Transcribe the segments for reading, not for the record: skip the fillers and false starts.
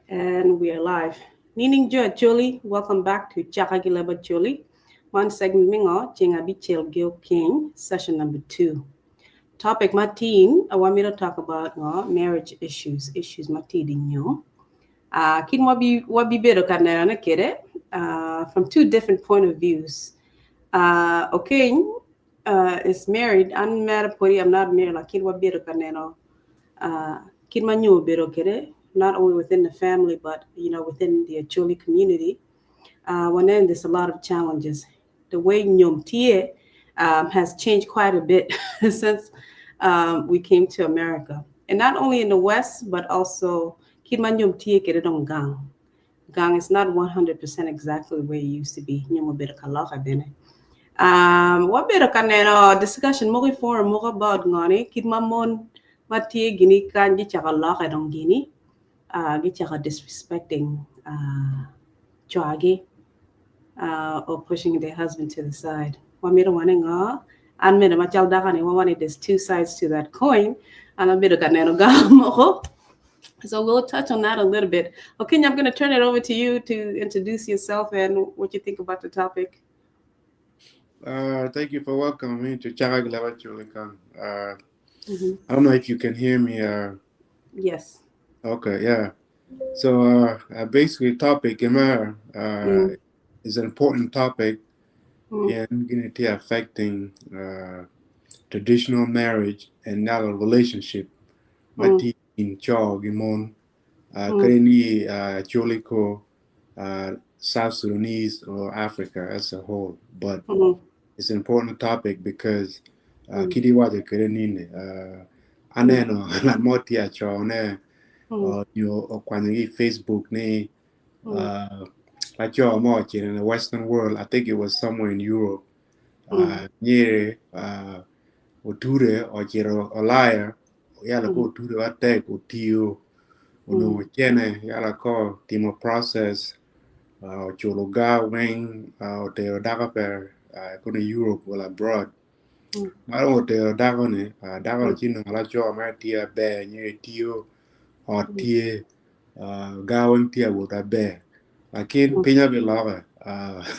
And we are live. Nining Jo Acholi, welcome back to Chaka gi Leb Acholi. Man segment mingo ceng abicel gi oking, session number 2. Topic matin, I want me to talk about marriage issues, issues matidi nyo. Kin wabi bedo ka neno ne kede from two different point of views. Okeny is married, unmarried, I'm not married, lakin wabedo ka neno kin ma nyo bedo kede, not only within the family, but within the Acholi community. When then there's a lot of challenges. The way nyom tie has changed quite a bit since we came to America. And not only in the West, but also kit ma nyom tie kede dong gang. Gang is not 100% exactly the way it used to be. Nyom bedo ka loka bene. Wabedo ka neno discussion mogo i forum mogo about ngoni kit ma mon ma tye gini kany gichako loke dong gini gichako disrespecting cwagi or pushing their husband to the side. Wamito wane ngo an mene macal dako ni wawani there's two sides to that coin, an abedo ka neno gang moko. So we'll touch on that a little bit. Okay, I'm going to turn it over to you to introduce yourself and what you think about the topic. Thank you for welcoming me to Chaka gi Leb Acholi kan. I don't know if you can hear me. Yes. Okay, yeah. So basically, topic is an important topic in going to affecting traditional marriage and now a relationship. Mati in cho gimon kare ni Acholi ko South Sudanese or Africa as a whole, but it's an important topic because kidi waje kare nini aneno na moti acho ne nyo okwanyo gi Facebook ni acho mo in the Western world. I think it was somewhere in Europe. Nyere oture ochiro olaya yala ko oture watek otio onongo cene yala ko timo process ochulo ga weng otero dako per kono Europe or abroad. Maro otero dako ni dako ni chino ala cho ma tie ber nyere tio ot tie ga weng tie wuot aber lakin piny abi loke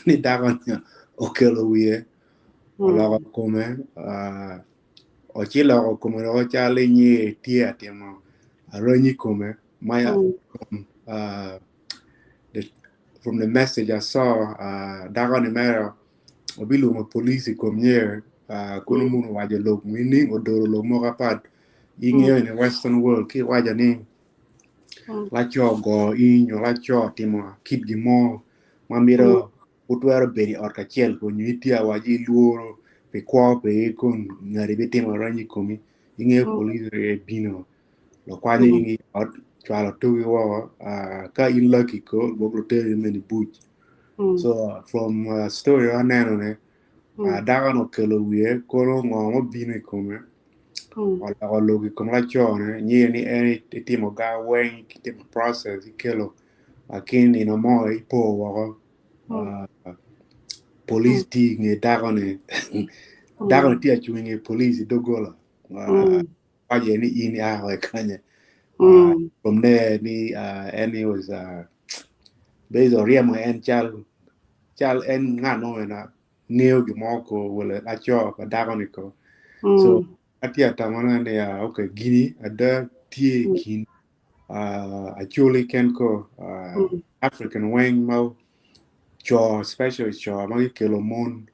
ni dako ni okelo wiye oloko kome oci loko kome loko calo nyere tie atimo aronyi kome ma from the message I saw dako ni mero obiluongo police i kom nyer kono mun owaco lok meaning odoro lok moko apart ing'eyo in the Western world ki iwaco ni laco go in nyo laco timo kit gimo ma mito utwero bedo i ot kacel ko nyo itye awaci ilworo pi kwo pe kun ngati bitimo aranyi i komi ing'eyo police bino lokwanyo in i ot cwalo tugi woko ka in lucky ko gwok luteri meni buc. So from story aneno ne dako no okelo wiye kono ngo mobino i kome oloko lok i kom laco ne nyiyo ni en itimo ga weng itimo process ikelo lakin nino mo ipo woko police tye i nge dako ni dako ni tye acung i nge police i doggola waco ni in ia woko kanya. From there ni en he was based oryemo en cal cal en ngat mo mena ng'eyo gimo ko wala laco pa dako ni ko. So atye atamona ni okay gini ada tye i kin Acholi ken ko African weng ma co especially co ma gikelo mon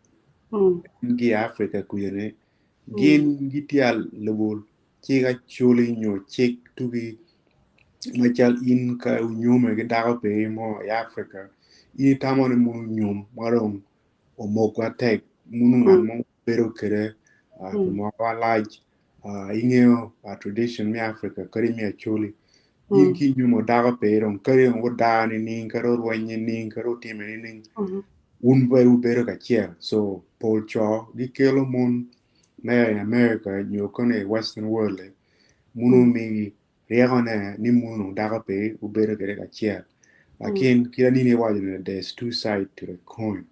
gi Africa kuja ni gin gitye a lubo cik Acholi nyo cik tugi macal in ka onyome ki dako pe mo i Africa in itamo ni mun onyom ma dong omoko atek munu ngat mo bedo kede pi mwaka malac ing'eyo tradition me Africa kadi me Acholi in ki inyomo dako pe dong kadi dong udar nining kadi orweny nining kadi otime nining un pe wubedo kacel. So pol co gikelo mon me i America nyo kono i Western world munu mi ryeko ne ni munu dako pe ubedo kede kacel. Lakin kit anini iwaco ni there's two sides to the coin.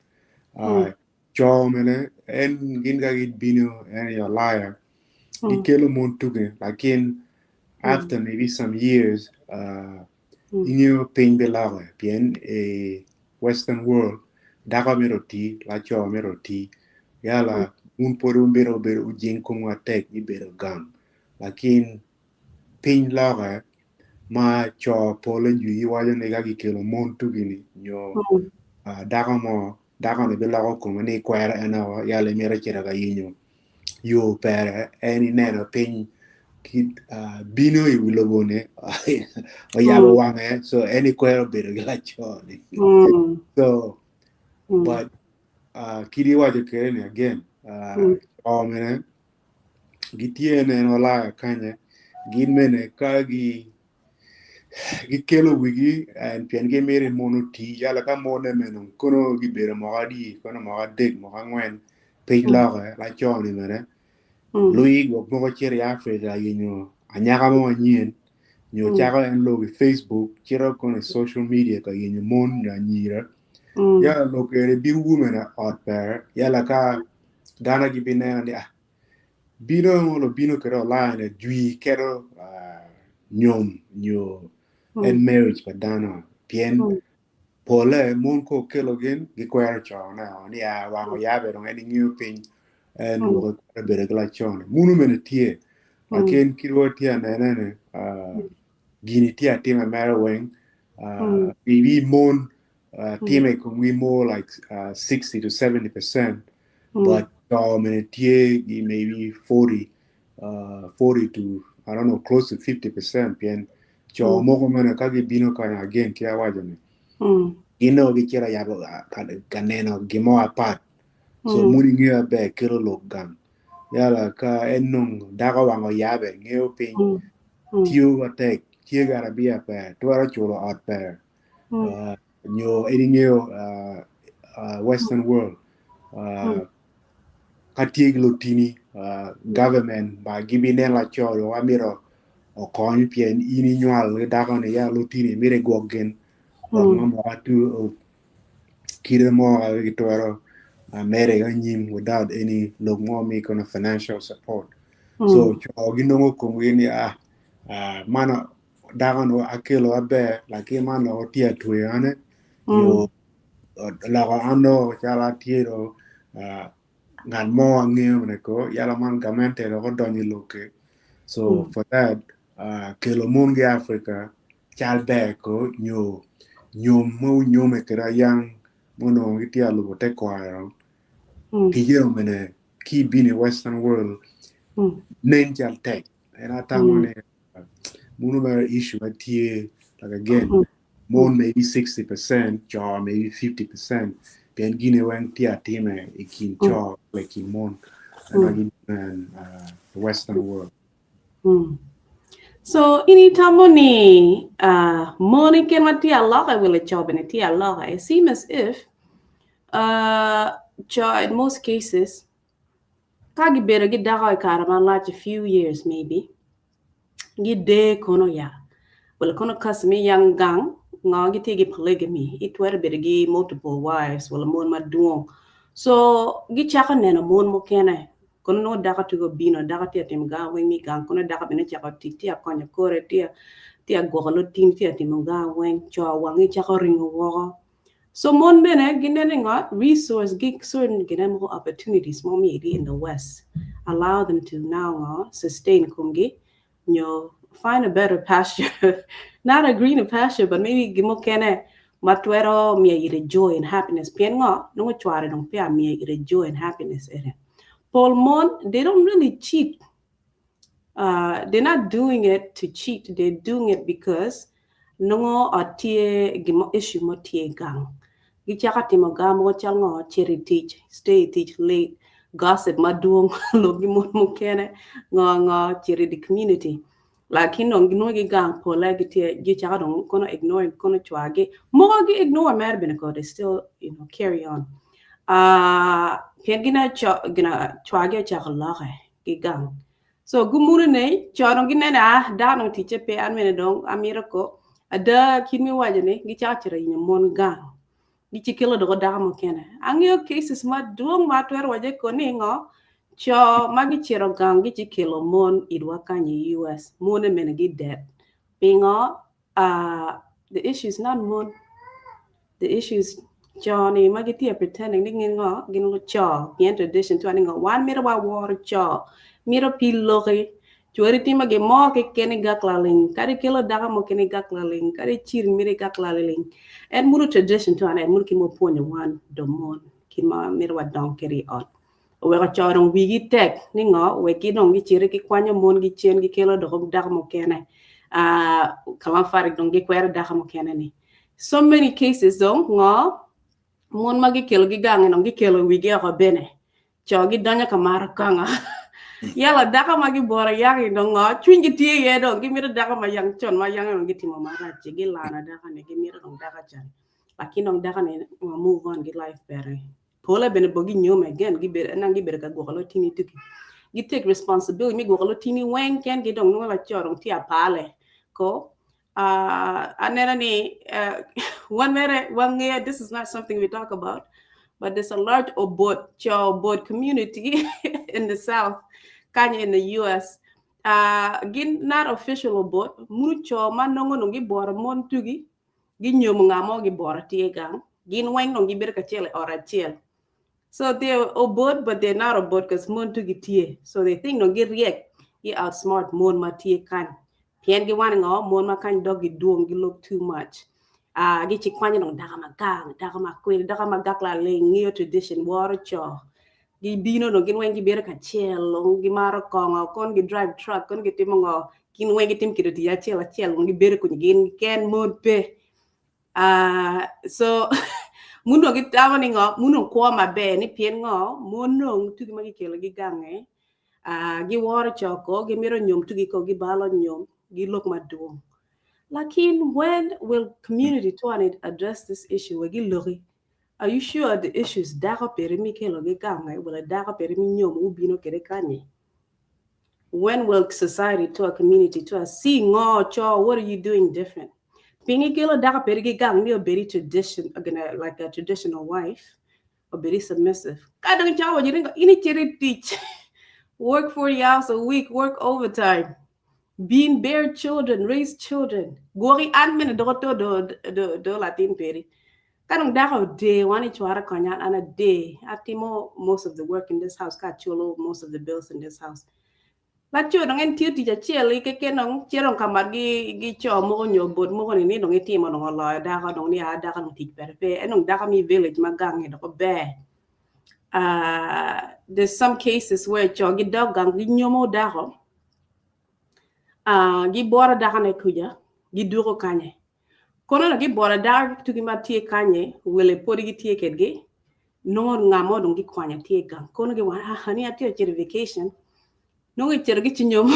Co mene en gin ka gibino en i Olaya gikelo mon tuge lakin after maybe some years. Ingeyo piny biloke pien i western world dako myero oti, laco myero oti. Yala un pwod wumito bedo wujing komwu matek ni bedo gang. Lakin piny loke ma co pole jwi giwaco ni ka gikelo mon tugi-ni nyo dako mo dako-ni biloko kome ni ikwero en woko yala imito cito ka yenyo yo pere en ineno piny bino i wi lobo-ni oyabo wange so en ikwero bedo ki laco-ni. So but kit iwaco kwede ni again co mene gitye neno laya kanya gin mene ka gikelo wigi pien gimito ni mon oti yala ka mon-ne meno kono gibedo mwaka adi kono mwaka adek mwaka angwen piny loke laco ni bene lwi gwok mogo cito i Africa yenyo anyaka mo manyen nyo cako en lubo i Facebook cito kono i social media ka yenyo mon nyo anyira yala lok eni bino women ot pere yala ka dano gibineno ni ah bino lubino kede online jwi keto nyom nyo en marriage pa dano pien pole mon ko kelo gin gikwero cone ni a wang oyabe dong en ingeyo piny en woko kwero bedo ki lacone munu mene tye lakin kit wa tye anene ni gini tye atima mere weng maybe mon time komgi more like 60 to 70% but co mene tye gi maybe 40 to I don't know close to 50% pien co mogo mene ka gibino kanya again ki awaco ni gin gicito yabo ka neno gin mo apat so mon ingeyo aber kelo lok gang yala ka en nong dako wang oyabe ngeyo piny tiyo matek tye ki arabia pere twero culo ot pere nyo en ingeyo western world ka tye ki lutini government ba gibinen laco dong amito okony pien in inywal ki dako ni ya lutini mito igwok gin wek ma kite mo gitwero mere anyim without any lok mo mi kono financial support so co ginongo komgi ni ah man dako ni akelo aber lakin man dong tye atweyo ane nyo oloko an dong calo atye dong ngat mo angeyo mene ko yala man gamente dong odonyo i lokke so for that kelo mon ki Africa cal ber ko nyo nyom ma onyome kede ayang ma onongo gitye alubo tekwaro ticce mene ki ibino i western world nen cal tek en atamo ni muno mere issue ma tye like again mon maybe 60% co maybe 50% pien gine weng tye atime i kin co i kin mon in the western world. So in itamo ni mon keken ma tye aloka wele co bene tye aloka. It seems as if co in most cases ka gibedo gi dako i kare malac a few years maybe gide kono ya wele kono custom yang gang ngo gitye gi polygamy itwero bedo gi multiple wives wala mon madwong so gicako neno mon mukene kono nongo dako tye obino dako tye atimo gang weng mi gang kono dako bene ocako tic tye akonyo kore tye agwoko lutini tye atimo gang weng co wangi cako ringo woko so mon bene gineno ngo resource gi certain gine moko opportunities mo mi in the west allow them to now ngo sustain komgi nyo find a better pasture not a greener pasture but maybe gimukene ma twero miyo ire joy and happiness pien ngo nongo cware dong pe amiyo ire joy and happiness ere Pol mon they don't really cheat they're not doing it to cheat they're doing it because nongo ot tye gimo issue mo tye gang gicako timo gang mogo cal ngo cito i tic stay i tic late gossip madwong lok gi mon mukene ngo ngo cito i the community lakin dong ginongo gi gang pole gitye gicako dong kono ignore kono cwagi mogo gi ignore mere bene ko they still you know carry on pien gina cwagi ocako loke gi gang so gumuno ne co dong gineno ah dano dong ticce pe an bene dong amito ko ada kit mi waco ni gicako cito yenyo mon gang gicikelo doko dako mukene angeyo cases madwong ma atwero waco ko ni ngo co ma gicito gang gicikelo mon idwa kany i US mone mene gidet pingo. The issue is not mon. The issue is co ni ma gitye pretending ni gin ngo gin co pien tradition tye ni ngo wan mito wa woro co mito pi loki cweri timo gin mo keken i gak laling kadi kelo dako mo kene i gak laling kadi cir mito i gak laling en muno tradition tye en muno ki mo pwonyo wan do mon kit ma mito wa dong kede i ot oweko co dong wigi tek ni ngo wek ki dong gicito gikwanyo mon gi cen gikelo doko dako mukene kalam farik dong gikwero dako mukene ni so many cases dong ngo mon ma gikelo gigange dong gikelo wigi oko bene co gidonyo ka maro kongo yala dako ma giboro yangi dong ngo cwinygi tye iye dong gimito dako ma yang con ma yange dong gitimo marac ci gilano dako ni gimito dong dako can lakin dong dako ni move on gi life pere pole bene bo ginyome again gibedo nang gibedo ka gwoko lotini tuki gi take responsibility mi gwoko lotini weng ken gi dong nongo laco dong tye apale ko aneno ni wan mere wangeyo this is not something we talk about but there's a large obot co obot community in the south kanya in the US gin not official obot munu co ma nongo dong giboro mon tugi ginyomo nga mo giboro tye gang gin weng dong gibedo kacel i ot acel so they're obot but they're not obot because mon tugi tye so they think dong giryek gi outsmart mon ma tye kany pien giwano ngo mon ma kany dog gidwong gi look too much gici kwanyo dong dako ma gang dako ma kwil dako ma gak laling ngiyo tradition woro co gibino dong gin weng gibedo kacel dong gimaro kongo kon gi drive truck kon gitimo ngo gin weng gitimo kido tic acel acel dong gibedo kuny gin ken mon pe so mun dong gitamo ni ngo mun dong kwo maber ni pien ngo mon dong tugi ma gikelo gigange giworo co ko gimito nyom tugi ko gibalo nyom gilok madwong lakin when will community to address this issue we giloki are you sure the issue is dako peri mikelo gigange wala dako peri minyom ubino kede kanye when will society to a community to a see ngo cho what are you doing different pingi kelo dako peri gigang ni obedi tradition again like a traditional wife obedi submissive ka dong chawo jiringo ini chiri teach work 40 hours a week work overtime being bear children raise children gwoki an mene doko to do do do latin peri ka dong dako de wan ichwara konya an a day atimo most of the work in this house ka chulo most of the bills in this house laco dong en tiyo tic acel keken dong cito ka ma gi gi co moko nyo bot moko ni ni dong itimo dong oloyo dako dong ni a dako dong tic pere pe en dong dako mi village ma gange dok ber there's some cases where co gidok gang ginyomo dako giboro dako ne kuja giduko kanye kono dong giboro dako tugi ma tye kanye wele podi gitye kedgi nongo nga mo dong gikwanyo tye gang kono giwaco ah honey atye cito vacation nongo icito gicinyomo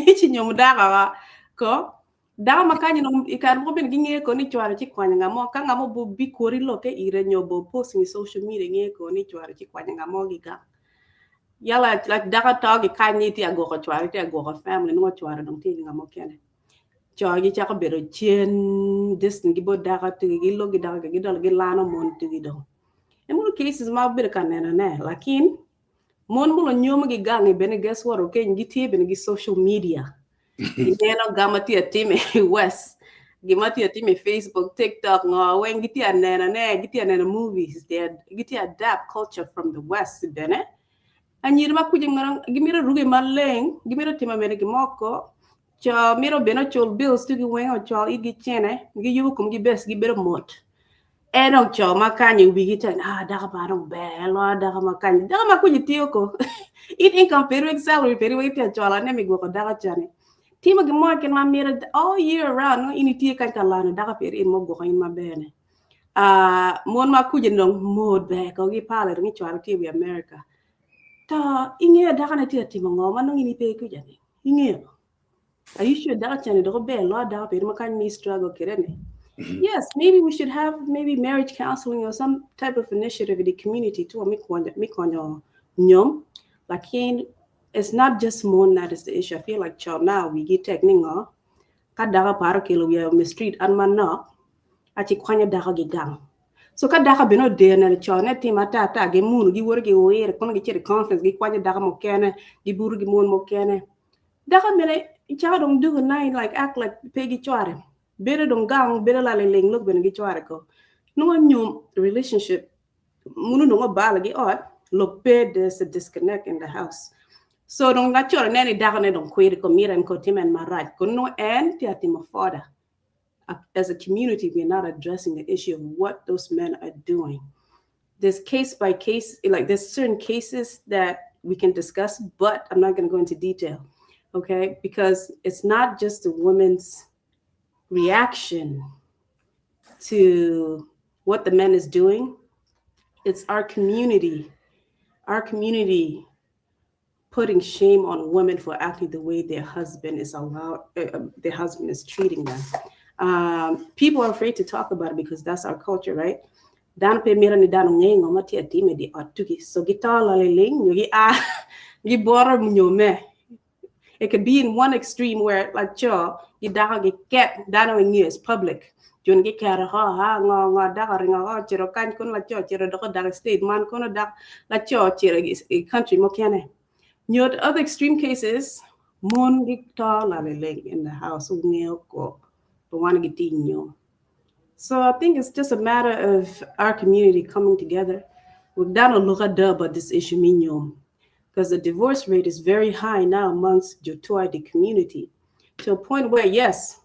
gicinyomo dako ko dako ma kany dong i kare mogo bene gingeyo ko ni cware ci kwanyo nga mo ka nga mo bo bikori loke ire nyo bo posting i social media ngeyo ko ni cware ci kwanyo nga mo gigang yala like dako to gikanyi tye agwoko cware tye agwoko family nongo cware dong tye ki nga mo kene co gicako bedo cen distant gibot dako tugi gilok gi dako gidolo gilano mon tugi dong en mogo cases ma abedo ka neno ne lakin mon mulo nyomo gi gangi bene guess what okeny gitye bene gi social media gineno gama tye atime i west gima tye atime i Facebook TikTok ngo weng gitye aneno ne gitye aneno movies gitye adapt culture from the west bene anyira ma kuca gimito ruge maleng gimito timo bene gimoko co mito bene ocul bills tugi weng ocwal itgi cene giyubo komgi best gibedo mot en dong co ma kany i wigi tek ah dako pa dong ber loyo dako ma kany dako ma kuca tiyo ko it income peri wek salary peri wek itye acwalo ne mi gwoko dako cani timo gin mo keken ma mito all year round nongo in itye kany ka lano dako peri in mo gwoko in maber ne mon ma kuca dong mot ber ko gipale dong icwalo tye i wi America to ingeyo dako ne tye atimo ngo ma nongo in ipe kuca ni ingeyo are you sure dako cani dok ber loyo dako peri ma kany mi struggle kede ni yes maybe we should have maybe marriage counseling or some type of initiative in the community to mi konyo nyom lakin it's not just mon that is the issue I feel like co now wigi tek ni ngo ka dako paro kelo wiya mistreat an manok aci kwanyo dako gi gang so ka dako bene odeno neno co ne timo ata ata gimuno giwoto giwire kono gicito i conference gikwanyo dako mukene gibuto gi mon mukene dako bene cako dong dugo nai like act like pe gicware. Bedo dong gang, bedo la liling lok bene gicware ko. Nongo nyom relationship munu nongo balo gi ot, lok pe there's a disconnect in the house. So dong laco ne ni dako ne dong kwiri ko mito en ko tim en marac kun nongo en tye atimo foda. As a community, we're not addressing the issue of what those men are doing. There's case by case, like there's certain cases that we can discuss, but I'm not going to go into detail, okay? Because it's not just the woman's reaction to what the men is doing. It's our community, our community putting shame on women for acting the way their husband is allowed, their husband is treating them. People are afraid to talk about it because that's our culture, right? Dano pe mito ni dano nge ngo ma tye atime di ot tuki. So gito la liling, nyo gi a, gi boro nyome. It could be in one extreme where laco gi dako gi ket dano nge is public. Jun gi kero ho ha ngo ngo dako ringo ho cito kany kono laco cito doko dak state man kono dak laco cito i country mukene. Nyo the other extreme cases, mon gi to la liling in the house ngeo ko the one gi ti nyo. So I think it's just a matter of our community coming together. We've done a lot about this issue minyom because the divorce rate is very high now amongst Jotua the community to a point where yes,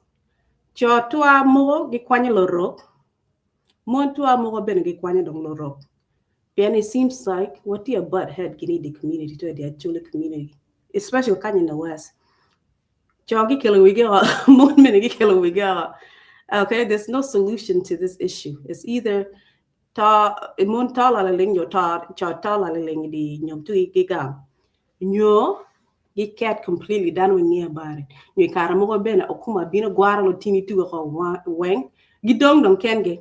Jotua mo gi kwanyo lorok, mon tua mo bene gi kwanyo dong lorok. Then it seems like what the butt head gini the community to the Acholi community, especially kanya in the West. Jo gi kelo wigi mon mene gi kelo wigi. Okay, there's no solution to this issue. It's either ta mon ta la ling yo ta cha ta la ling di nyom tu gi gam. Nyo gi cat completely done when near about it. Nyo kara mo bene okuma bino gwara lo tini tu ko weng. Gi dong dong ken ge.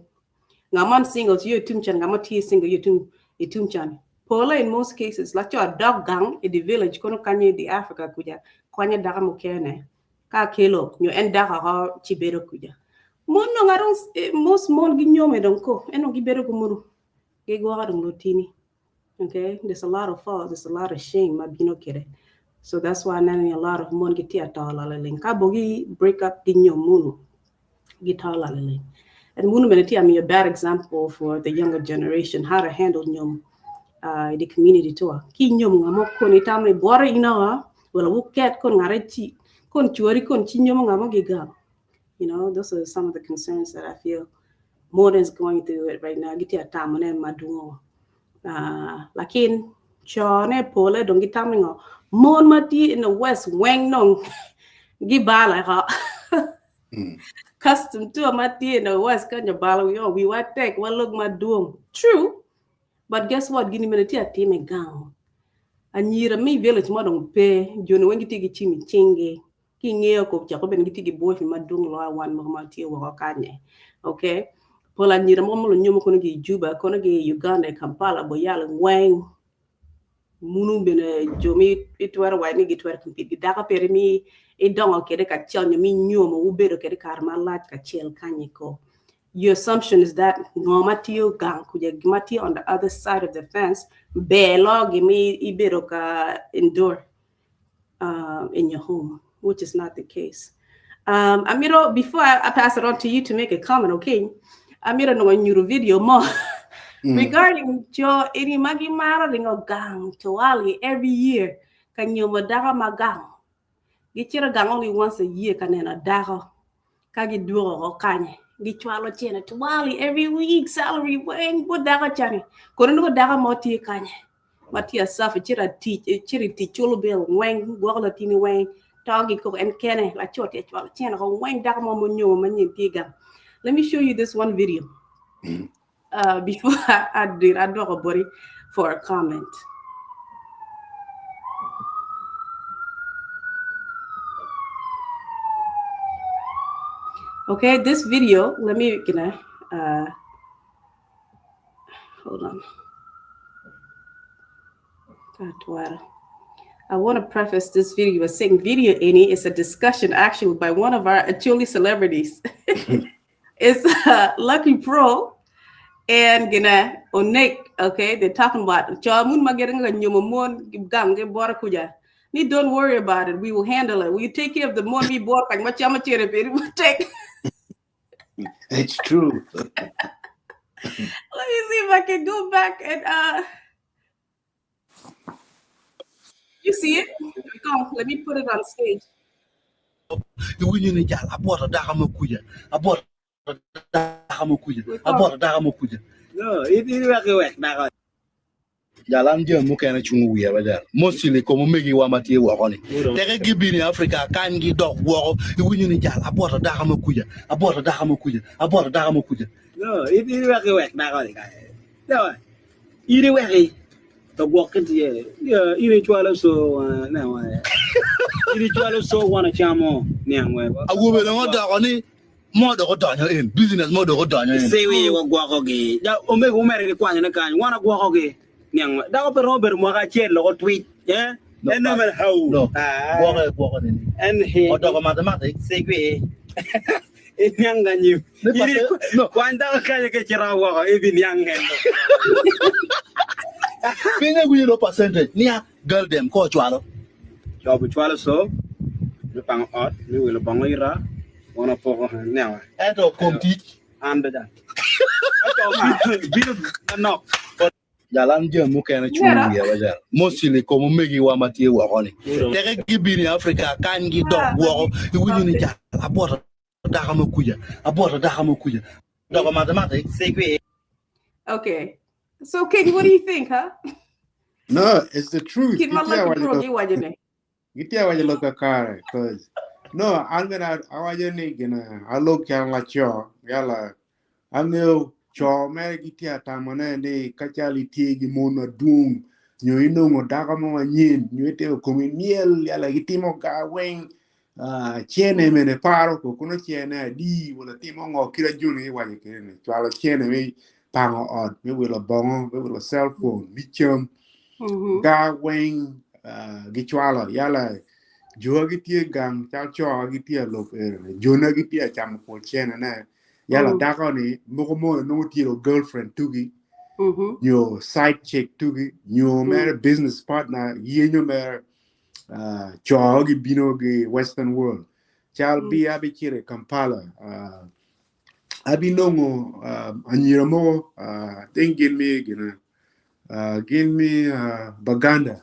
Nga man single yo tum chan nga ma ti single yo tum i tum chan. Pola in most cases la cho dog gang in the village kono kanye di Africa kuja kwanya daka mo kene ka kelo nyo en daka ho chi bedo kuja. Mon no nga dong most mon gi nyome dong ko eno gi bedo ko muru gi gwa dong lotini. Okay, there's a lot of faults, there's a lot of shame ma bino kere. So that's why nani a lot of mon gi tia ta la ling ka bogi break up gi nyom munu gi ta la ling. And munu mene tia mi a bad example for the younger generation how to handle nyom the community to. Ki nyom nga mo kon itamne bore ina wala wuket kon ngare chi kon chuori kon chi nyom nga mo gi gam. You know, those are some of the concerns that I feel more is going through it right now. Gi tia tamone maduong. Lakin cho ne pole dong gi tamne ngo mon ma ti in the West weng nong gi bala ha. Custom to ma ti in the West kanya bala we we wa tek wa log maduong. True. But guess what? Gini mene ti atime gang. Anyira mi village mo dong pe jono wengi ti gi chimi chingi. Ki ngeo ko cha ko ben gi ti gi boy maduong lo wan mo ma ti wo kanye. Okay. Pola nyira mo mo nyomo kono gi Juba kono gi Uganda Kampala bo yal weng munu bene jomi itwero wa ni gitwero compete gi daka pere mi idongo kede ka chel nyo mi nyomo ubedo kede kar ma lach ka chel kanye ko. Your assumption is that ngoma tiyo gang kuja gima tiyo on the other side of the fence be lo gimi ibedo ka endure in your home, which is not the case. Amiro, before I pass it on to you to make a comment, okay? Amiro no new video more regarding jo iri magi mara ringo gang tuali every year kanyo madara magang. Gichira gang only once a year kanena daro kagi duro ro kanye. Gichwalo chena tuali every week salary weng bo daro chani. Kono no daro moti kanye. Matia safi chira ti chiri ti chulo bel weng gwala tini weng tagi ko en kene la choti chwalo chena ko weng daro mo monyo manyin tiga. Let me show you this one video. Before I do, I do a body for a comment. Okay, this video, let me, gonna, hold on. I want to preface this video by saying video any is a discussion actually by one of our Acholi celebrities. It's Lucky Pro and gonna Onek. Okay, they're talking about Ni don't worry about it. We will handle it. We take care of the money. Take. It's true. Let me see if I can go back and you see it? Go, let me put it on stage. Iwinyo ni jal abwoto dako ma kuca, abwoto dako ma kuca, abwoto dako ma kuca. No, in iwek iwek dako. Jal an jami mukene cungo wiya ba jal. Mostly kom omegiwa ma tye woko ni. Teke gibino i Africa kany gidok woko iwinyo ni jal abwoto dako ma kuca, abwoto dako ma kuca, abwoto dako ma kuca. No, in iwek iwek dako ni kany. No, in iweki to gwokke tye. In icwalo so ne in icwalo so wan ocamo niang we. Awobe dong odoko ni mo dok odonyo in, business mo dok odonyo in. Ciwi wagwokogi. Ja, omego omere ki kwanyone kany, wan agwokogi. Niang we. Dako pe romo bedo mwaka acel loko twit. Eh? No, En nongo mere hau. No, Ah. gwoke gwoke nini. En he. Odoko mathematic. Cigwi. Iniang anyim. Ni pase- no. Kwany dako kany ke cito woko ibi niang en. Pinye winyo do percentage niya girl dem ko ocwalo. Cobo cwalo so, me pango ot, me wilo bongo ira, wan opoko newa. Ento kom tic. An be da. Ento bino manok. Jal an jami mukene cungo wiya ba jal. Mostly kom omegiwa ma tye woko ni. Teke gibino i Africa kany gidok woko iwinyo ni jal abwoto dako ma kuca, abwoto dako ma kuca. Doko mathematic. Okay. So, King, what do you think, huh? No, it's the truth. Kit ma Gitye Lucky awaco Pro lok- giwaco ni. gitye awaco lok kakare cause no an bene awaco ni gina alok calo laco yala angeyo co mere gitye atamone ni ka calo itye gi mon madwong nyo inongo dako mo manyen nyo itye komi myel yala gitimo ga weng ah, cene mene paro ko kono cene adi wala timo ngo kit a joni giwaco kwede ni cwalo cene me pango ot me wilo bongo me wilo cell phone me cam ga weng ah, gicwalo yala jo gitye gang cal co gitye alok ere jona gitye acamo pol cene ne yala dako ni moko mo nongo tye ro girlfriend tugi nyo side chick tugi nyo mere business partner yenyo mere uh, co gibino gi western world cal bi abicito i Kampala uh, abinongo uh, anyira mogo uh, I think gin mi gina uh, gin mi uh, Baganda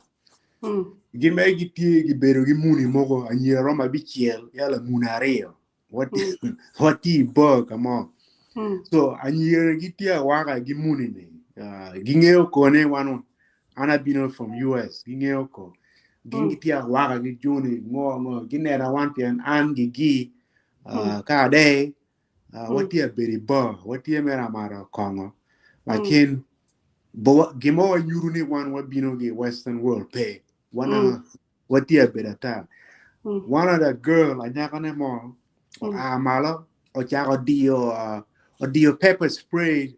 gin mere gitye gibedo gi muni mogo anyira romo abicel yala muni aryo watye i bar ka mo so anyira gitye awaka gi muni ni uh, gingeyo kone wan an abino from US gingeyo ko gin gitye awaka gi joni ngo ngo ginena wan pien an gigi uh, ka ade uh, watye abedo i bar watye mere amaro kongo lakin bo gima wanyuto ni wan wabino gi western world pe wana watye abedo ata one of the girl anyakane mo oa malo ochako diyo uh, odiyo pepper spray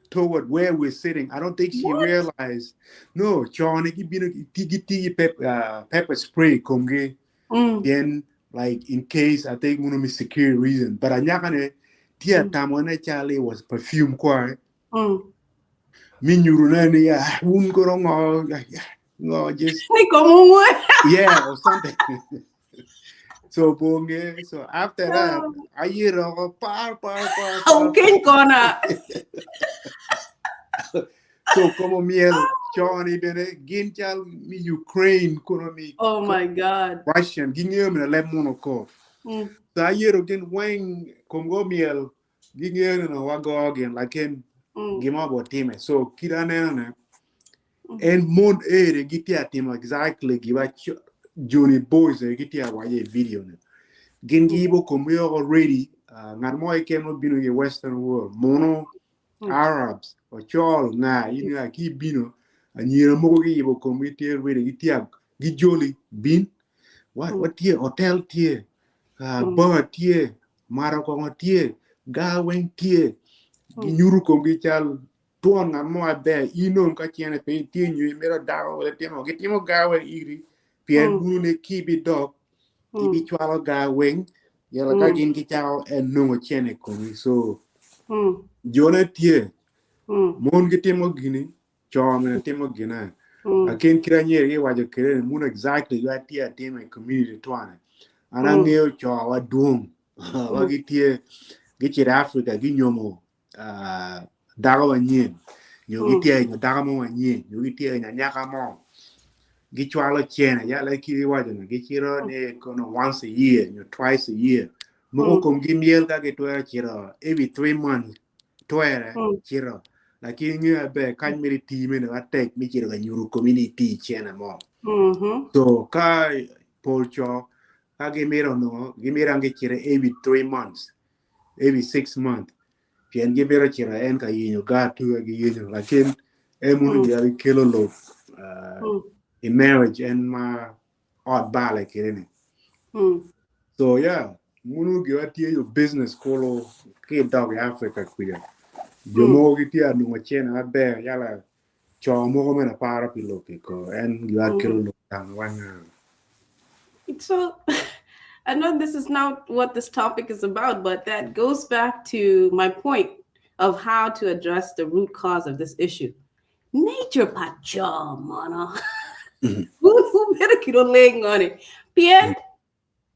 toward where we're sitting. I don't think she What? realized. No, chon gibino giti pepper pepper spray komgi then like in case I think one of security reason. But anyakane tia tamone Charlie was perfume kwa mi nyuru ne ni ya un koro ngo ngo just Ni komungu. yeah or something. So bonge so after that I hear par par par par. Okay, kona. So como miel chon bene gin chal mi Ukraine kono mi Oh my God. Russian ging'eyo mina leb mono ko. So ayiero gin weng komgo miel ging'eyo ni wago gin lakin gima bo time. So kit aneno ne en mon ere gitye atimo exactly giba Johnny Boys e gitye awaco i video ni. Gin giyibo komgi already uh, ngat mo keken mobino i western world mono Arabs ocol nga in nga ki bino anyira mogo giyibo komgi tye ready gitye gijoli bin watye hotel tye uh, bar tye maro kongo tye ga weng tye ginyuto komgi cal twon ngat mo aber in dong ka cene pe tye nyo imito dako wala timo gitimo ga weng iri pien buno ne kibi dok ibicwalo ga weng yala ka gin gicako en nongo cene i komi so jone tye mon gitimo gini co bene timo gine lakin kit anyira giwaco kwede ni mun exactly gwa tye atima i community twane an angeyo co wa dwong wa gitye. Gicito Africa ginyomo dako manyen nyo gitye nyo dako mo manyen nyo gitye nyo anyaka mo gicwalo cene yala ki iwaco ni gicito ni kono once a year nyo twice a year moko komgi myel ka gitwero cito every 3 months twere cito lakini ingeyo maber kany mere tii mene matek me cito ka nyuto komi ni itye i cene mo. So ka pol co ka gimito onongo gimito an gicito every 3 months, every 6 months, pien gimito cito en ka yenyo gar tuga giyenyo lakin en mono gira gikelo lok i marriage en ma ot bale kede ni. So yeah, munu giwa tye yo business kulu ki dok i Africa kuja. Jo mogo gitye anongo cene maber yala co mogo mene paro pi lok ko en giwa kelo lok tang wanga. So I know this is not what this topic is about, but that goes back to my point of how to address the root cause of this issue. Nature pa co mono. Bedo kiro leng ngoni. Pien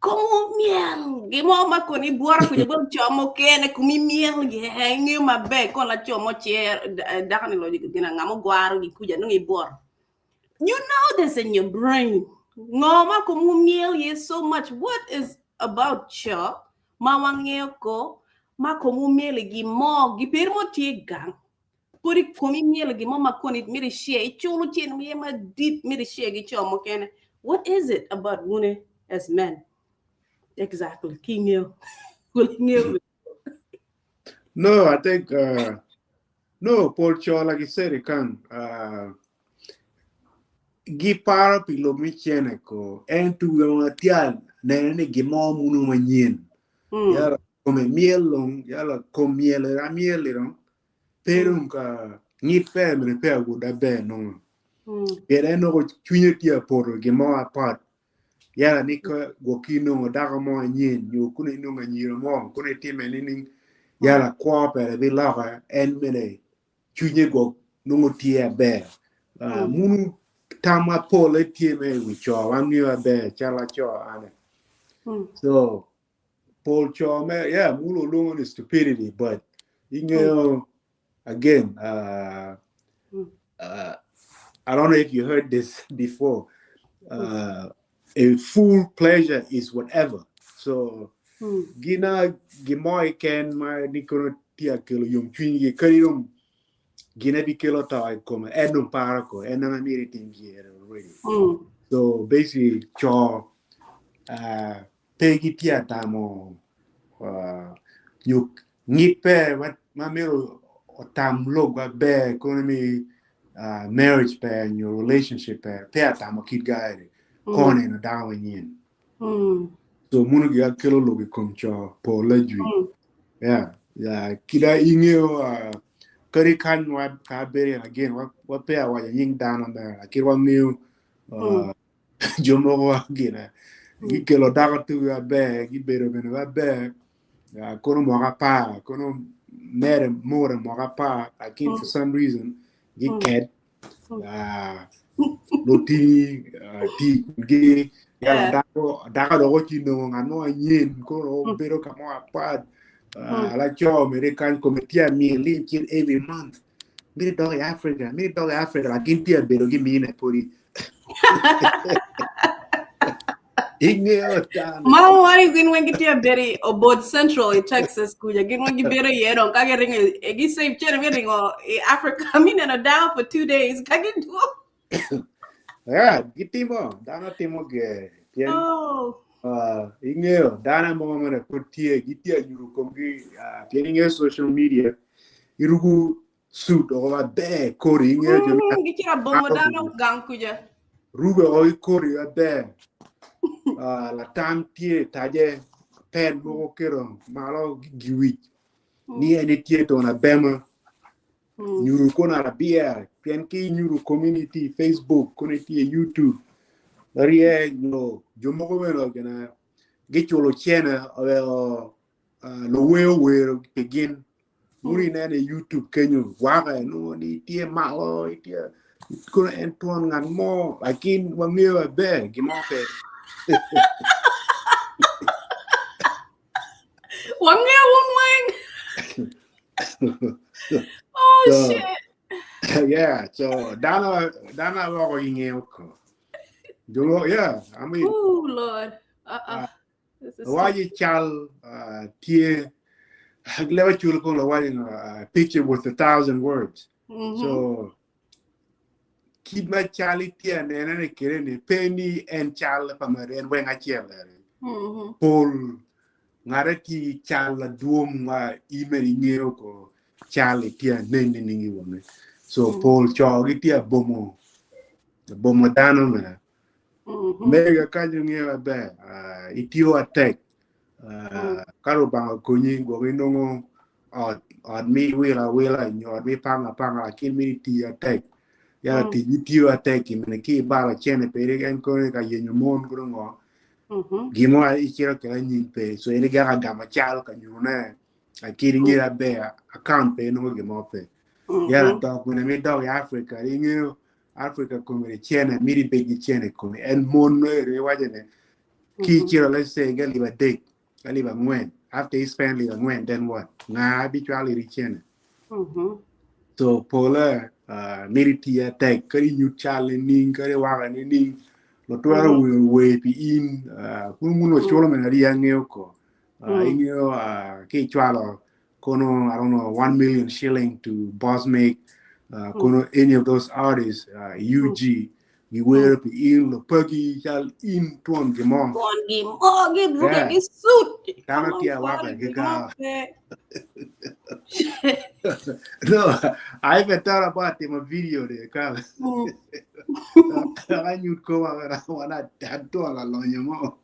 komo miel gimo ma koni bworo kuja bot co mukene kumi miel ye ng'eyo maber kon laco mo cer dako ni lo gina ngamo gwaro gi kuja nongo ibworo. You know this in your brain. Ngo ma komu miel ye so much. What is about co ma wang'eyo ko ma komu miel gi mo gi mo tye gang. Podi komi miel gi mo ma koni miri share ichulo cien ye madit miri share gi co mukene. What is it about wune as men? Exactly. Ki ng'eyo. Wul ng'eyo. No, I think no, Paul Cho, like you said, it can gi paro pi lok mi cene ko en tugo ma tial nene ni gimo munu manyien. Yala kome miel long, yala kom miel ra miel ro. Pero ka ngit pe mene pe aguda be no. Pien en onongo cwinye tye apoto gimo apart. Yala ni ka gwoki inongo dako mo anyen nyo kono inongo anyira mo kono itime nining yala kwo pere biloke en mene cwinye gwok nongo tye aber. Munu tam mapol tye me wi co wan ng'eyo aber calo aco ane. So pol co me yeah munu luongo ni stupidity, but ing'eyo again I don't know if you heard this before. A fool pleasure is whatever. So gina gimo ken ma ni kono tia kelo yom cwiny gi kadi dong gine bi kelo to i kome en dong paro ko en na miri tim giere already. So basically co pe gitye tamo nyo ngit pe ma miro otam lok maber kono mi marriage pe nyo relationship pe pe atamo kit gaeri kone no dako manyien. So munu giga kelo lok i kom co pol ajwi. Yeah, kida ing'eyo kadi kany wa ka bedo again wa pe awaco nying dano mere lakini wang'eyo jo mogo wa gine gikelo dako tugi maber gibedo bene maber kono mwaka 10 kono mere more mwaka 10 lakini for some reason giket lutini ti gi yala dako dako dok oci nongo ngat mo anyen kono bedo ka mo apart laco mere kany kome tye amyel ni cit every month miri dok i Africa, miri dok i Africa, lakini tye abedo gi mine podi ing'eyo tano. Ma wari gin weng gitye beri obod Central i Texas kuja gin weng gibedo iye dong ka giringo e gi save cene me ringo i Africa mi neno down for 2 days ka giduo. Yeah, gitimo dano timo ge pien ing'eyo dano mo mane pod tye gitye anyuto komgi pien ing'eyo social media iruko suit oko maber kori ing'eyo jo Gicito bongo dano gang kuja. Ruko oko ki kori maber latam tye taje pen moko keto malo giwic ni en itye tona bema nyuto kono arabier pien ki nyuto community Facebook kono itye YouTube rie nyo jo mogo bene gina giculo cene oweko luwer wero pi gin muri ineno i YouTube kenyo wake nongo ni tye malo itye kono en twon ngat mo lakin wang'eyo maber gimo pe. Wang'e wun weng. Oh So, shit. yeah, so dana dana woko ing'eyo ko. Jolo, yeah, I mean, Oh Lord. Uh-uh. This is why you chal tie lewa chul ko la why picture worth a thousand words. So kit ma chal tie nene ne kere ni pe ni en chal pa maren weng achiel ere. Pol ngare ti chal la duong ma ime ing'eyo ko chal tie nene ningi wone. So pol cho gi tie bomo bomo dano me. Mega kanyo ng'eyo maber, itiyo atek. Ka Rubanga okonyi gwok inongo ot ot mi iwilo awila nyo ot mi ipango apanga lakin mito itiyo atek. Yala tic itiyo atek mene ki ibalo cene peri en kono ka yenyo mon kono ngo. Gimo icito kede anyim pe so in igaka gamo cal ka nyuto ne lakin ing'eyo maber account pe inongo gimo pe. Yala dok mene mi dok i Africa ing'eyo Africa kome cene miti bed gi cene kome en mon ero iwaco ne ki icito let's say ga alip adek alip angwen after you spend alip angwen then what nga bicwalo iri cene so pole miti tiyo atek kadi inyut cal nining kadi iwaka nining lutwero wer pi in kun kun oculo mene ariya ng'eyo ko ing'eyo ki icwalo kono I don't know 1 million shilling to Boss Make kono any of those artists UG giwero pi in lopagi cal in twon gimo Twon gimo gi ruke gi suit. Dano tye awaka gi ga. No, I even thought about him a video there. Ka. I knew ko wa wana tanto la lonyo mo.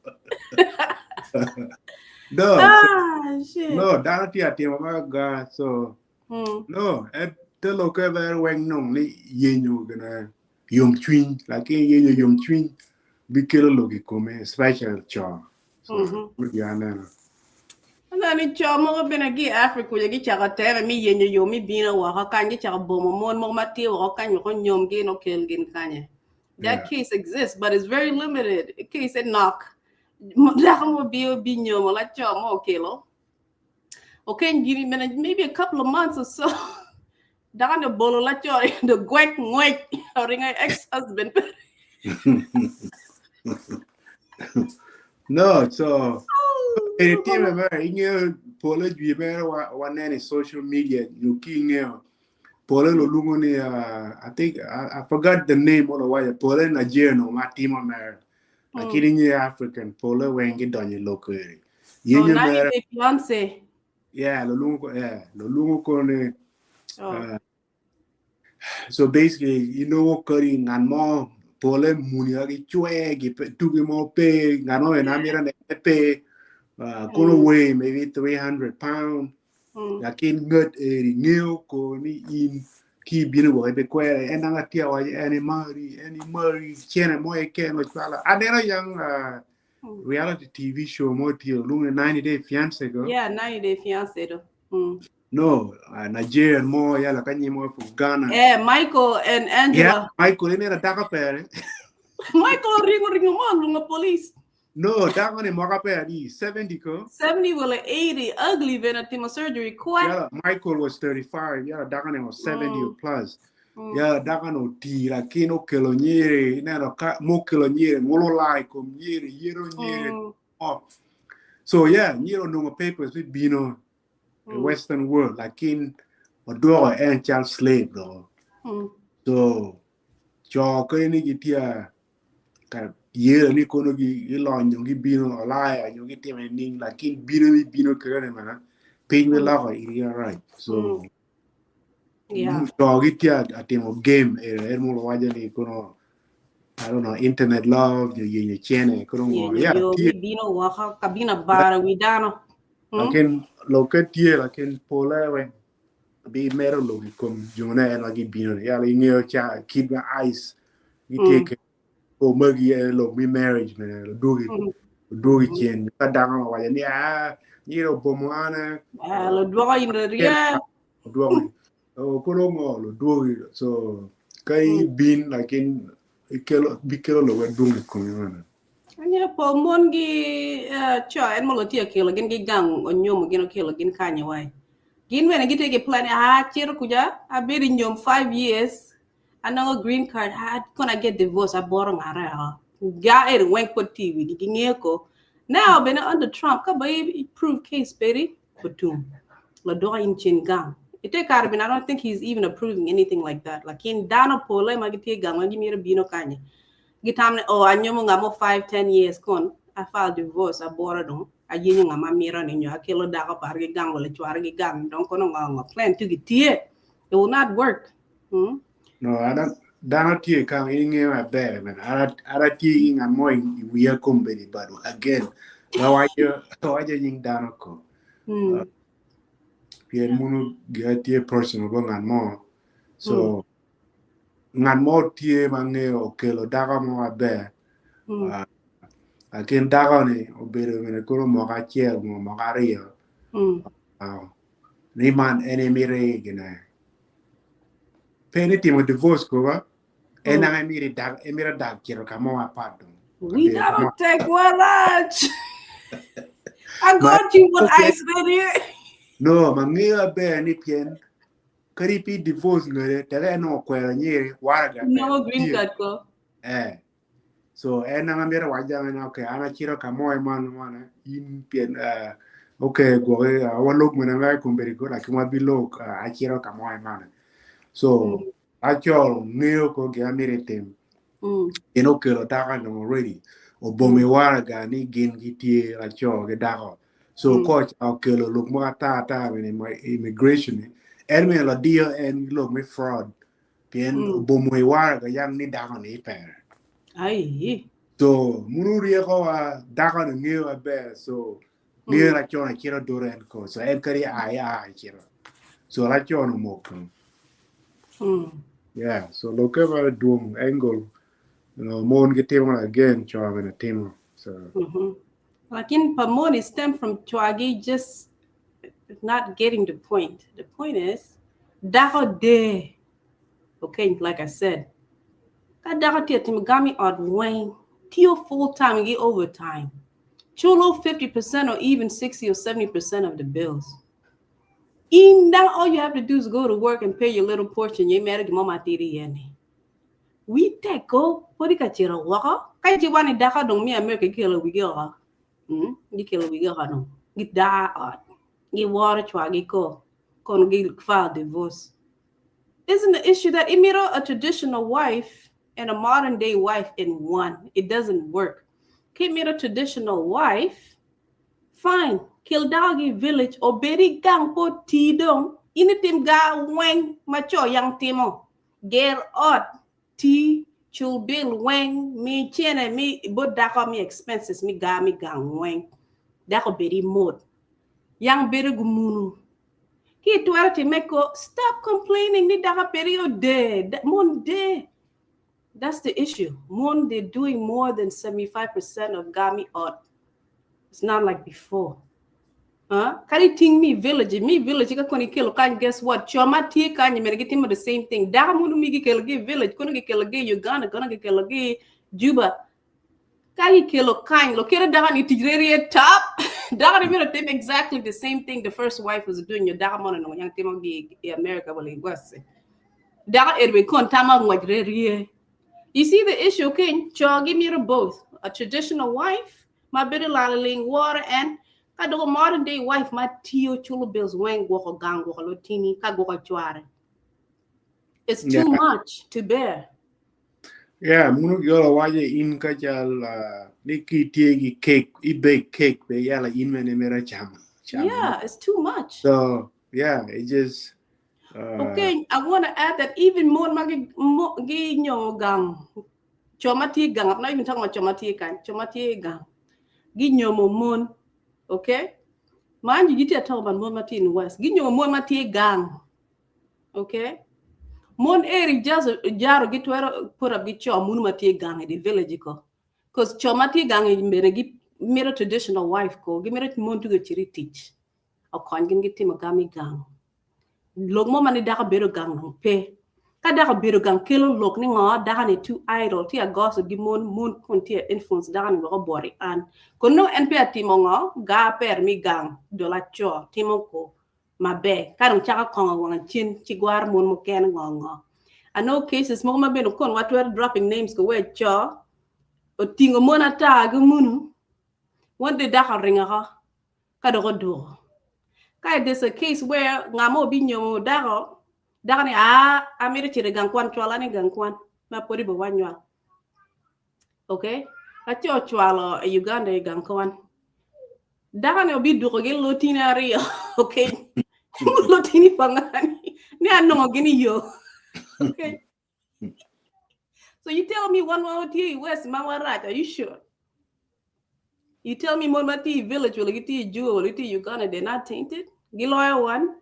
No, Ah, shit. no, dano tye atimo ma ga so no, et te loke ber weng nong ni yenyo gina yom cwiny, lakini yenyo yom cwiny bikelo lok i kome, special cho. So, yeah, neno. Nani cho mogo bene gi Africa gi chako teme mi yenyo yo mi bino woko kany gi chako bomo mon mogo matye woko kany woko nyom gin okel gin kanye. That case exists, but it's very limited. Case e nok. Dako mo bi bi nyomo la cho mo okelo. Okay, gini mena maybe a couple of months or so. Dako ne bolo la cho the gwek ngwek ringa ex-husband. No, so e time mer ing'eyo pole jwi mer wa wanene social media nyo ki ing'eyo pole lo luongo ni I think I forgot the name olo wacho pole Nigerian no matimo mer lakini ing'eyo African pole weng gidonyo i lok eri Oh, yenyo 90 mer Day Fiance. Yeah, lo luongo yeah, lo luongo kone. Oh. So basically you know kari ngan mo pole muni gi chwe gi tugi mo pe ngan mo na mira ne pe kono weigh maybe 300 pound lakin ngat eri ng'eyo ko ni in ki bino wo be kwere en anga tia wa eni mari chene mo e ken lo chwala aneno yang reality TV show mo tio lunge 90 Day Fiance go. Yeah, 90 Day Fiance do. No, Nigerian mo yala kanyi mo from Ghana. Yeah, Michael and Angela. Yeah, Michael ene na daka pere. Michael ringo ringo mo lunga police. No, daka ni mo ka pere 70 ko. 70 wala 80 ugly vena tima surgery quite. Yeah, Michael was 35. Yeah, daka ni was 70 or plus. Yeah, daka no ti la kino kelo nyere, nero ka mo kelo nyere, ngolo lai kom nyere, yero nyere. Oh. So yeah, nyero no papers with bino the Western world, lakin odwoko en child slave though. So cho ko ni gitia ka yero ni kono gi ilonyo gi bino olaya nyo gi time ning lakin bino mi bino kere mana piny mi loko iri right. So Yeah. So gitia atimo game er mo waja ni kono I don't know internet love yo yenyo chene kono ngo Yeah, yeah yo tie bino waka kabina bara widano. Lakin loke tie lakin pole we bi mero lo kom jone en lagi bino ya la ingeo cha kid ma ice gi take o magi e lo mi marriage me lo dugi dugi chen ka dang wa ni a ni ro bomo ana Ah, lo duogo in the yeah. duogi o koro ngo lo duogi so kai bin lakin ikelo bi kelo lo we dungi kom yana. Anya po mon gi co en mogo tye kelo gin gi gang onyomo gin okelo gin kanye wai. Gin bene gitye ki plan ah cito kuja abedo i nyom 5 years anongo green card ah kono I get divorce aboro ngare o. Ga eri weng pod tye i wigi gingeyo ko. Now bene under Trump ka ba i prove case peri otum ladwoka in cen gang. Ite kare bene I don't think he's even approving anything like that. Lakin dano pole ma gitye gang ma gimito bino kanye. Gitamo ni, oh, anyomo ngat mo 5, 10 years kon, a file divorce, aboro dong, ayenyo ngat ma amito ni, nyo akelo dako par ki gang wala cwara ki gang, dong kono ngo ngo, plan tu gitye. It will not work. Hmm? No, ara dano tye ka ingeyo maber man. Ara ara tye ki ngat mo i wiya kombeddi but again awaco awaco nying dano ko. Pien munu gira tye personal bot ngat mo. So ngat mo tye ma ngeyo okelo dako mo maber lakin dako-ni obedo bene kulu mwaka acel nyo mwaka aryo ni man en emiti gine pe ni timo divorce koba en nanga emiti dak emito dak cito ka mo mapat dong We kabedo ka dano mo tek warac. I ma got you one ice baby. no ma ngeyo maber ni pien Kadi pi divorce ngene teke en onongo okwero nyiri waraga bene Nongo green tye. card ko. Eh. So en anga myero awac jami ni okay an acito ka mo man man in pien okay gwoki walok mene mere kombeddi ko lakin wabi lok acito ka mo man. So aco ngeyo ko gin amyero itim. Gin okelo dako ni already obomo waraga ni gin gitye laco ki dako. So ko ca okelo lok mogo ata ata mene immigration ni en mene ladiyo en lok me fraud pien obomo i waraga yang ni dako ni pere. Ai. So munu ryeko wa dako ni ngeyo maber so ngeyo laco ni cito duro en ko so en kadi ai a cito. So laco ni omoko. Yeah, so lokke ma dwong angle you know, mon gitimo again co bene timo. So Lakin pa mon is stem from cwagi just not getting the point. The point is dako de okay like I said ka dako tye timo gami ot weng tiyo full time gi overtime culo 50% or even 60 or 70% of the bills. In now all you have to do is go to work and pay your little portion. Ye mere gimo matidi yeni. We take go podi ka cito woko. Ka ci wani dako dong mi America gikelo wigi oko. Gikelo wigi oko dong. Gidaa ot. Giworo cwagi ko. Kono gi file divorce. Isn't the issue that imito a traditional wife and a modern day wife in one? It doesn't work. Ki imito traditional wife, fine. Kel dako ki i village obed i gang po tii dong. In itim ga weng ma co yang timo. Ger ot, tii, cul bill weng, mi cene mi bot dako mi expenses mi ga mi gang weng. Dako bed i mot. Yang bedo gumunu. Ki itwero time ko, stop complaining ni dako peri ode, mon de. That's the issue. Mon, they're doing more than 75% of gami ot. It's not like before. Huh? Kadi ting mi village, mi village ka koni kelo kany, guess what? Co ma tye kany mere gitimo the same thing. Dako munu mi gikelo gi village, kono gikelo gi Uganda, kono gikelo gi Juba. Ka gikelo kany, lo kelo dako ni tic reri top. Dako ni mito tim exactly the same thing the first wife was doing. Yo dako mono nongo yang timo gi i America wala i West. Dako erwe kon tama ngwec reri. You see the issue, okay? Co gimito both. A traditional wife, ma bedo lalaling woro en, ka doko modern day wife ma tiyo culo bills weng gwoko gang gwoko lotini ka gwoko cware. It's too much to bear. Yeah, munu giolo waco in ka cal ni ki itye ki cake, i bake cake be yala in mene mera chamo. Chamo. Yeah, it's too much. So, yeah, it just Okay, I want to add that even more ma gi gi nyomo gang. Co ma tye gang, I'm not even talking about co ma tye kany, co ma tye gang. Gi nyomo mon, okay? Mind you, gitye talk about mon ma tye in West. Gi nyomo mon ma tye gang. Okay? Mon eri just jaro gitwero put up gi co munu ma tye gang i the village ko. Cause co ma tye gang i bene gi mito traditional wife ko, gimito mon tugo cito i tic. Okony gin gitimo gam i gang. Lok mo ma ni dako bedo gang dong pe. Ka dako obedo gang kelo lok ni ngo dako ni too idle tye agossip gi mon, mon kun tye influence dako ni wek obwot i an. Kun nongo en peya timo ngo gar per mi gang dol aco timo ko maber ka dong cako kongo wange cen ci gwaro mon mukene ngo ngo. I know cases mogo ma bene kon watwero dropping names ko where co otingo mon ata gi munu one day dako oringo oko ka dok odwogo. Ka there's a case where nga mo obinyomo dako dako ni aa amito cito i gang kwan cwala ni gang kwan ma pwod ibo wanywal. Okay? Aco ocwalo i Uganda i gang kwan. Dako ni obidwogo gi lutini aryo. Okay? Lutini pa ngani. Ni anongo gini yo. Okay? So you tell me one ma tye i West ma warac, are you sure? You tell me mon ma tye i village wala gitye i Jua wala gitye i Uganda, they're not tainted? Giloyo wan.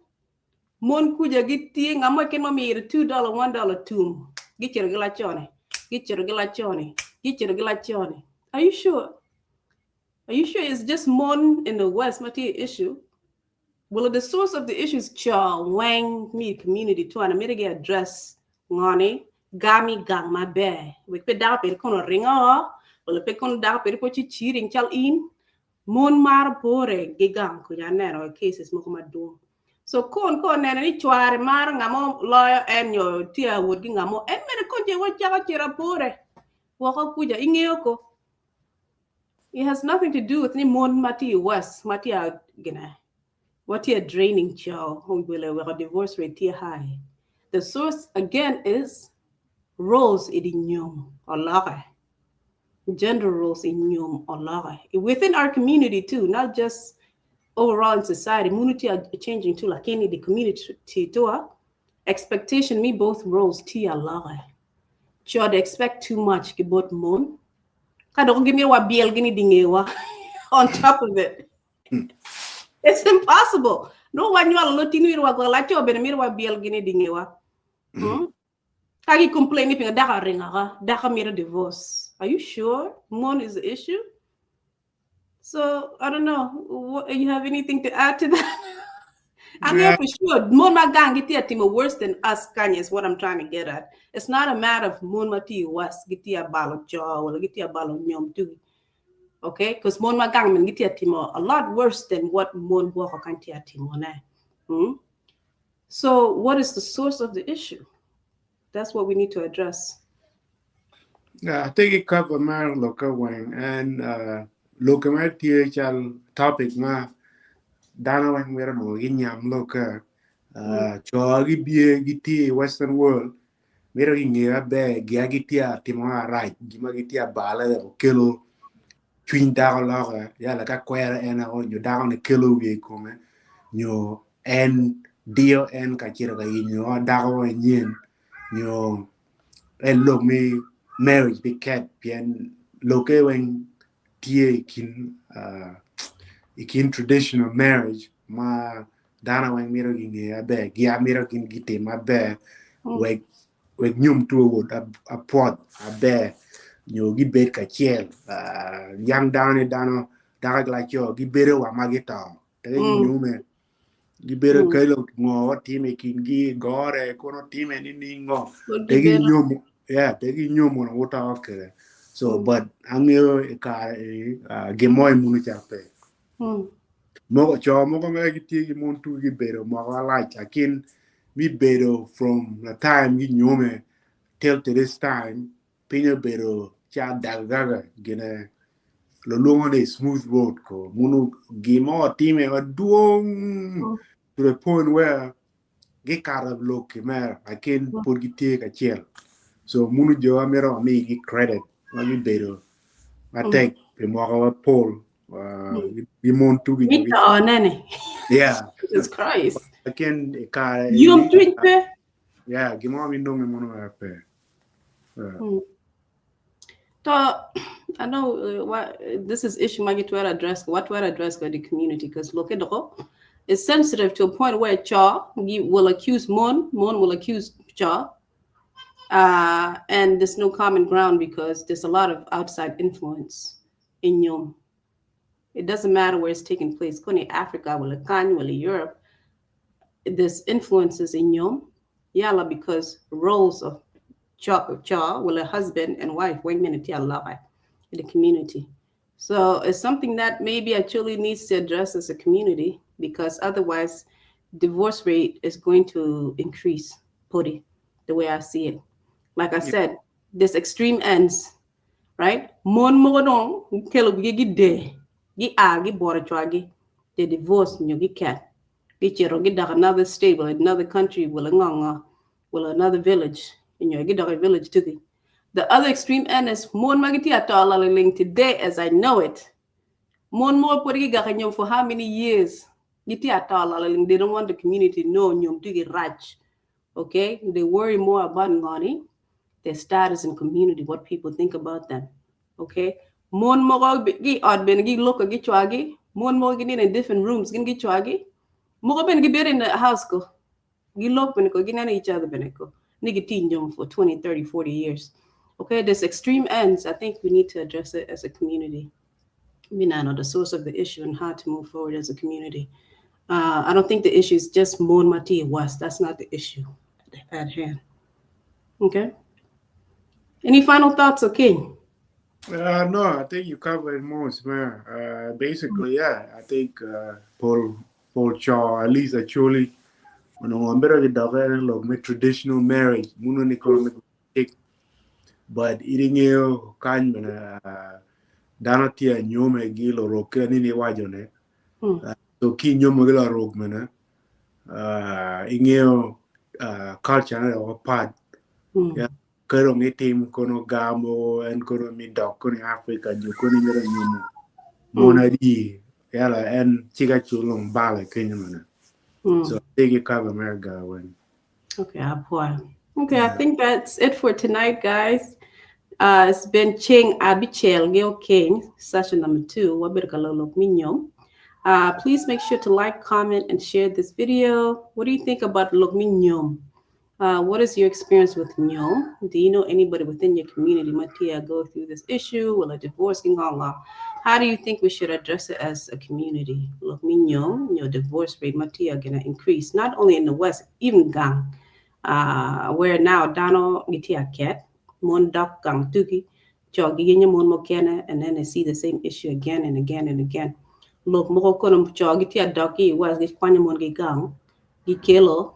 Mon kuja gitye nga mo keken ma omiro $2, $1 tum. Gicito gi lacone. Gicito gi lacone. Gicito gi lacone. Are you sure? Are you sure it's just mon in the West ma tye issue? Well, the source of the issue is co weng mi community to an amito gi address ngoni gami gang maber wek pe dako peri kono ringo wala pe kono dako peri po ci cheating cal in mon maro pore gi gang kunya aneno cases moko madwong so kon ko neno ni cware maro ngamo loyo en nyo tye awot gi ngamo en bene kon je wacako cito pore woko kuja ingeo ko. It has nothing to do with ni mon ma tye i West ma tye a gine wa tye a draining co wele weko divorce rate tye high. The source again is roles i di nyom oloke. Gender roles i nyom oloke. Within our community too, not just overall in society. Munu tye a changing too, lakini the community too, expectation me both roles tye oloke. Co they expect too much ki bot mon. Ka dok gimiyo wabyel gini dingewa on top of it. It's impossible. No wanywalo lutino irwa gwok laco bene mito wabyel gini dingewa. Ka gi complain ni pingo dako aringo oko, dako mito divorce. Are you sure mon is the issue? So I don't know. What, you have anything to add to that? I'm here for sure. Mon ma gang gitye timo worse than us kanye is what I'm trying to get at. It's not a matter of mon ma tye was gitye balo co wala gitye balo nyom tu. Okay? Because mon ma gang men gitye timo a lot worse than what mon woko kan tye timo ne. So what is the source of the issue? That's what we need to address. Yeah, I think it cover mar loka weng and loka ma tye cal topic ma dano weng mito nongo ginyam loka co gibye gitye i western world mito ginge maber gia gitye atimo arac gima gitye abale wek okelo cwiny dako loka yala ka kwero en o nyo dako ni kelo wiye i kome nyo en diyo en ka cito ka yenyo dako manyen nyo en lok mi marriage bi ket pien loke weng tye i kin traditional marriage ma dano weng mito ginge maber gia mito gin gitim maber wek wek nyom two owot apwot aber nyo gibed kacel yang dano ni dano dako ki laco gibedo wa ma gito teke ginyome gibedo kelo ngo time i kingi gore kono time ni ningo teke ginyomo yeah teke ginyomo na wuto kede so but angeyo i kare gin mo i munu ca pe moko co mogo mere gitye ki mon tugi gibedo mwaka malac lakin mi bedo from the time ginyome till to this time piny obedo ca dagagaga gine lulwongo ni smooth road ko munu gimo otime madwong to the point where gikato lok ki mere lakin pud gitye kacel so munu jo amito amigi credit ma gibedo matek pi mwaka mapol gi mon tugi Mito nene. Yeah. Jesus Christ. Lakin i kare Yom cwiny pe. Yeah, gimo mi nonge munu mere pe. Yeah. So I know what this is issue magi to address what to address by the community because look at the is sensitive to a point where Cha will accuse Mon, Mon will accuse Cha, and there's no common ground because there's a lot of outside influence in Yom. It doesn't matter where it's taking place, Koni Africa, wala Kany, wala Europe, there's influences in Yom. Yala because roles of cha cha well a husband and wife weng mene tye aloka in the community. So it's something that maybe actually needs to address as a community because otherwise divorce rate is going to increase, Pudi, the way I see it. Like I said, this extreme ends, right? Mon mogo dong kelo gi gi de gi a gi boro chwagi they divorce nyo gi ket gi chiro gi dak another state or another country wala nga wala another village nyo gi dak a village tugi. The other extreme end is mon ma gitye ato ling today as I know it. Mon mo pud gi gaka nyom for how many years? Gitye ato ling they don't want the community to know nyom tugi rach. Okay? They worry more about ngoni, their status in community, what people think about them. Okay? Mon mogo gi ot bene gi loko gi chwagi. Mon mogo gi in different rooms gin gi chwagi. Mogo bene gi bed in the house ko. Gi lok bene ko gi neno each other bene ko. Ni gi ti nyom for 20, 30, 40 years. Okay, this extreme ends, I think we need to address it as a community. Minano, the source of the issue and how to move forward as a community. I don't think the issue is just Mon Mati West. That's not the issue at hand. Okay. Any final thoughts, okay? No, I think you covered most, man. Basically, yeah, I think Paul Chaw, at least actually, when I'm better look traditional marriage, muno ni ko but iringeo kany mana dano tye nyome gi lorok ke ni ni wajo ne. So ki nyomo gi lorok mana ingeo culture na o pat. Yeah. Kero ngi tim kono gamo en kono mi dok kono Africa ju kono mero nyomo. Mona di yala en chika chulong bala kenya mana. So I think you cover America when. Okay, Apoy. Okay, I think that's it for tonight, guys. It's been Ching Abichel Gil King, session number 2. Wabir kalolok minyom. Please make sure to like, comment, and share this video. What do you think about lok minyom? What is your experience with nyom? Do you know anybody within your community matia go through this issue? Will a divorce? How do you think we should address it as a community? Lok minyom, your divorce rate matia gonna increase, not only in the West, even gang. Where now dano gitia ket mon dok gang tuki chogi ginya mon mo kene, and then they see the same issue again and again and again. Lok mo kono chogi tia doki was gi kwanya mon gi gang gi kelo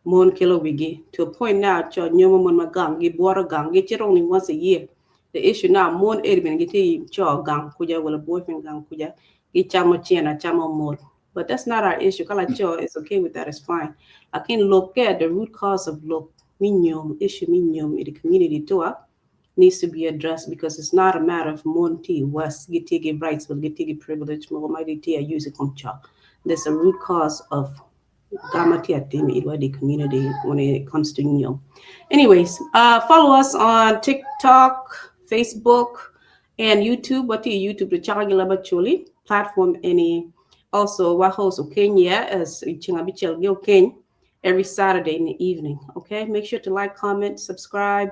mon kelo wigi to a point now cho nyomo mon ma gang gi boro gang gi chiro only once a year. The issue now mon erben gi ti cho gang kuja wala boyfriend gang kuja gi chamo chena chamo mon. But that's not our issue. Kala cho is okay with that, it's fine. I can look at the root cause of lok minyom issue minyom in the community to needs to be addressed because it's not a matter of Monty West gitigi rights will gitigi privilege mo use it. There's a root cause of Gamatia the community when it comes to nyom. Anyways, follow us on TikTok, Facebook, and YouTube. What do you YouTube? The Chakagilaba Choli platform. Any also what host Kenya as Chingabichel Gil King every Saturday in the evening. Okay, make sure to like, comment, subscribe,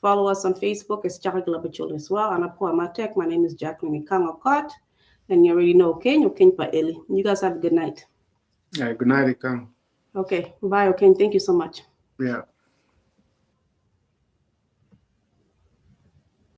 follow us on Facebook. It's Chakagilaba Choli as well. And Matek. My name is Jacqueline Ikangokot, and you already know Ken, Ken Pa Eli. You guys have a good night. Yeah, good night, Ikang. Okay, bye, Ken. Thank you so much. Yeah.